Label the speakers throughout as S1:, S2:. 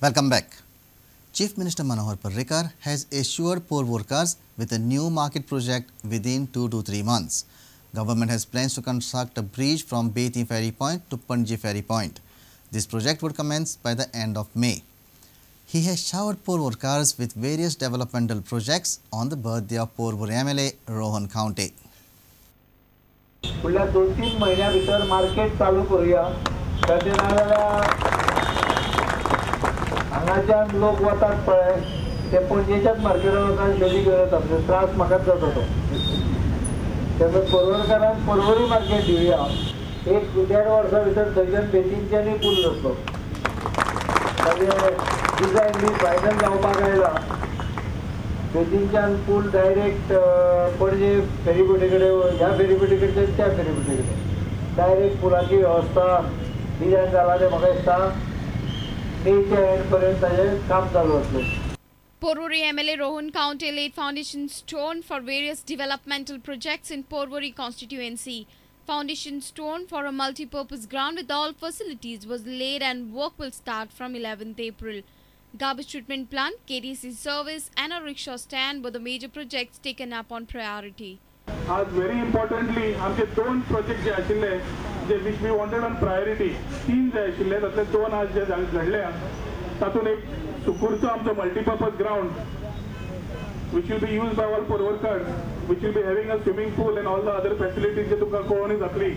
S1: Welcome back. Chief Minister Manohar Parrikar has assured poor workers with a new market project within 2 to 3 months. Government has plans to construct a bridge from Betim Ferry Point to Panji Ferry Point. This project would commence by the end of May. He has showered poor workers with various developmental projects on the birthday of Porvorim MLA Rohan Khaunte.
S2: फुडल्या 2-3 म्हयन्या भितर market चालू करूया, ताचे नाजाल्यार हांगाच्यान लोक वतात पळय ते पणजेच्याच मार्केटान वतात, शेली घेवन येतात, त्रास म्हाकाच जाता तो. तेन्ना पर्वरकारांक पर्वरी मार्केट दिवया. 1-1.5 वर्सां भितर थंयच्यान बेतींच्यानूय पूल जातलो. ताजें डिजायन बी फायनल जावपाक आयला. बेतींच्यान पूल डायरेक्ट पणजे फेरीबोटी कडेन, ह्या फेरीबोटी कडच्यान त्या फेरीबोटी कडेन डायरेक्ट पुलाची वेवस्था डिजायन जाला. तें म्हाका दिसता मेच्या एंड पर्यंत ताजें काम चालू जातलें.
S3: Porvorim MLA Rohan Khaunte laid foundation stone for various developmental projects in Porvorim constituency. Foundation stone for a multi-purpose ground with all facilities was laid and work will start from 11th April. Garbage treatment plant, KTC service and a rickshaw stand were the major projects taken up on priority.
S4: आज very importantly आमचे 2 project जे आशिल्ले जे which we wanted on priority, 3 जे आशिल्ले तातले 2 आज जे घडले तातूंत एक सुकूरचो आमचो multipurpose ground which will be used by all Porvorimkars, which will be having a swimming pool and all the other facilities जे तुमकां कळोवणी जातली,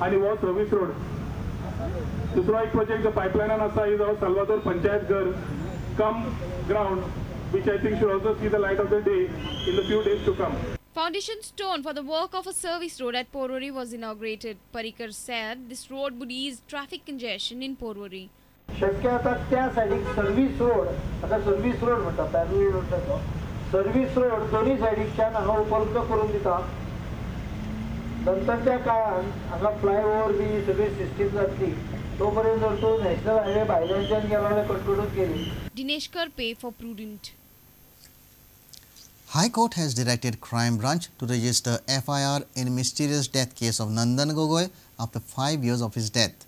S4: आनी हो सर्वीस रोड. दुसरो एक प्रोजेक्ट जो पायपलायनान आसा is our Salvador panchayat Ghar cum ground, which I think should also see the light of the day in the few days to come.
S3: Foundation stone for the work of a service road at Porvorim was inaugurated. Parrikar said this road would ease traffic congestion in Porvorim.
S2: शक्य आता त्या सायडीक service road, आता service road म्हणटा, parallel road तो service road दोन्ही सायडीकच्यान हांगा उपलब्ध करून दिता. नंतरच्या काळान हांगा फ्लायओवर बी सगळी सिस्टीम जातली. तोपर्यंत जर तो नॅशनल हायवे भायल्यानच्यान गेलो जाल्यार कटकटूच गेली.
S3: Dinesh Karpe for Prudent.
S1: High Court has directed Crime Branch to register FIR in mysterious death case of Nandan Gogoi after 5 years of his death.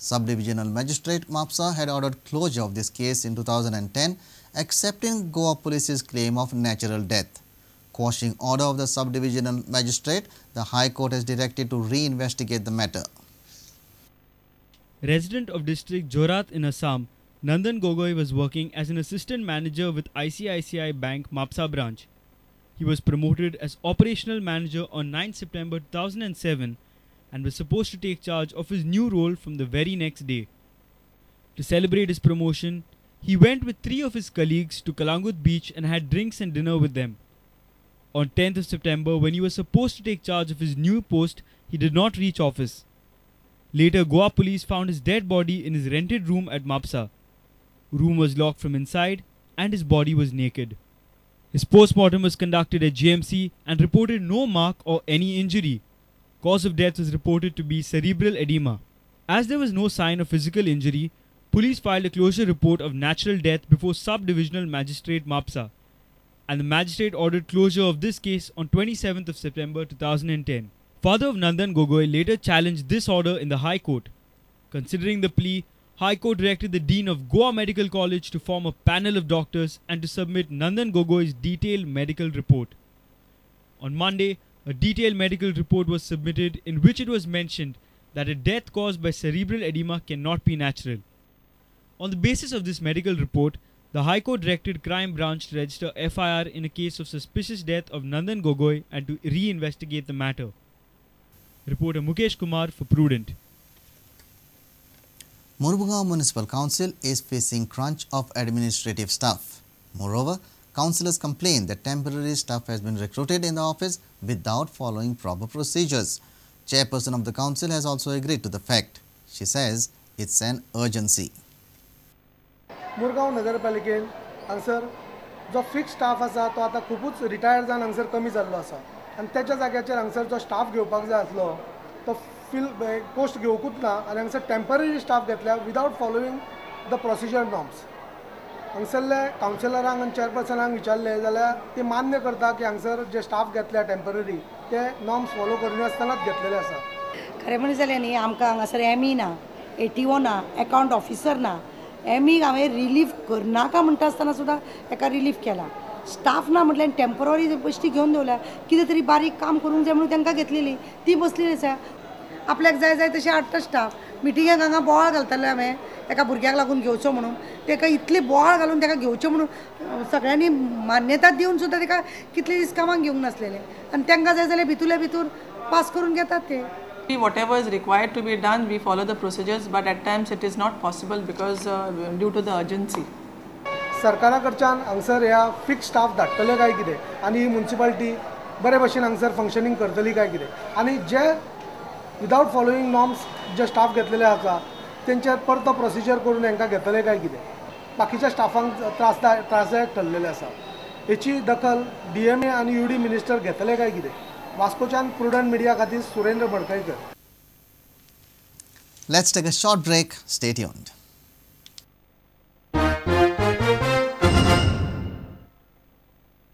S1: Sub-Divisional Magistrate Mapsa had ordered closure of this case in 2010, accepting Goa Police's claim of natural death. Quashing order of the Sub-Divisional Magistrate, the High Court has directed to reinvestigate the matter.
S5: Resident of district Jorhat in Assam, Nandan Gogoi was working as an assistant manager with ICICI Bank Mapsa branch. He was promoted as operational manager on 9 September 2007 and was supposed to take charge of his new role from the very next day. To celebrate his promotion, he went with 3 of his colleagues to Kalangut Beach and had drinks and dinner with them. On 10th of September, when he was supposed to take charge of his new post, he did not reach office. Later, Goa police found his dead body in his rented room at Mapsa. Room was locked from inside and his body was naked. His postmortem was conducted at GMC and reported no mark or any injury. Cause of death was reported to be cerebral edema. As there was no sign of physical injury, police filed a closure report of natural death before Sub-Divisional Magistrate Mapsa, and the magistrate ordered closure of this case on 27th of September 2010. Father of Nandan Gogoi later challenged this order in the High Court. Considering the plea, High Court directed the Dean of Goa Medical College to form a panel of doctors and to submit Nandan Gogoi's detailed medical report. On Monday, a detailed medical report was submitted in which it was mentioned that a death caused by cerebral edema cannot be natural. On the basis of this medical report, the High Court directed Crime Branch to register FIR in a case of suspicious death of Nandan Gogoi and to reinvestigate the matter. Reporter Mukesh Kumar for Prudent.
S1: Mormugao Municipal Council is facing crunch of administrative staff. Moreover, councillors complain that temporary staff has been recruited in the office without following proper procedures. Chairperson of the council has also agreed to the fact. She says it's an urgency.
S6: Murgaon नगरपालिकेन हांगसर जो fix staff आसा तो आतां खुबूच retire जावन हांगसर कमी जाल्लो आसा आनी तेच्या जाग्याचेर हांगसर जो स्टाफ घेवपाक जाय आसलो तो फिल पोस्ट घेवकूच ना आनी हांगसर टेम्पररी स्टाफ घेतल्या without following the procedure norms. हांगसरले कावन्सिलरांक आनी चेअरपर्सनांक विचारलें जाल्यार ते मान्य करता की हांगसर जे स्टाफ घेतल्या टेम्पररी ते नॉर्म्स फॉलो करिनासतनाच घेतलेले आसा.
S7: खरें म्हणलें जाल्यार न्ही आमकां हांगासर एम ई ना, एटीओ ना, एकावंट ऑफिसर ना, एमीक हांवें रिलीफ करनाका म्हणटा आसतना सुद्दां ताका रिलीफ केला. स्टाफ ना म्हटल्यार टेम्पररी बश्टी घेवन दवरल्या, कितें तरी बारीक काम करूंक जाय म्हणून तांकां घेतलेली, ती बसलेली आसा. आपल्याक जाय जाय तशें हाडटा स्टाफ. मिटिंगेक हांगा बोवाळ घालताले हांवें एका भुरग्याक लागून घेवचो म्हणून, ताका इतली बोवाळ घालून ताका घेवचें म्हणून सगळ्यांनी मान्यता दिवन सुद्दां ताका कितले दीस कामाक घेवंक नासलेले आनी तांकां जाय जाल्यार भितूरल्या भितूर पास करून घेतात ते.
S8: Whatever is required to be done, we follow the procedures, but at times it is not possible because due to the urgency.
S6: सरकारा कडच्यान हांगसर ह्या फिक्स स्टाफ धाडटले काय कितें आनी ही म्युनिसिपालिटी बरे भशेन हांगसर फंक्शनींग करतली काय कितें, आनी जे विदावट फॉलोईंग नॉर्म्स जे स्टाफ घेतलेले आसा तेंचेर परतो प्रोसिजर करून हांकां घेतले काय कितें, बाकीच्या स्टाफांक त्रासदायक ठरलेले आसा. हेची दखल DMA आनी UD minister घेतले काय कितें. वास्कोच्यान प्रुडंट मिडिया खातीर Surendra Madkaikar.
S1: Let's take a short break. Stay tuned.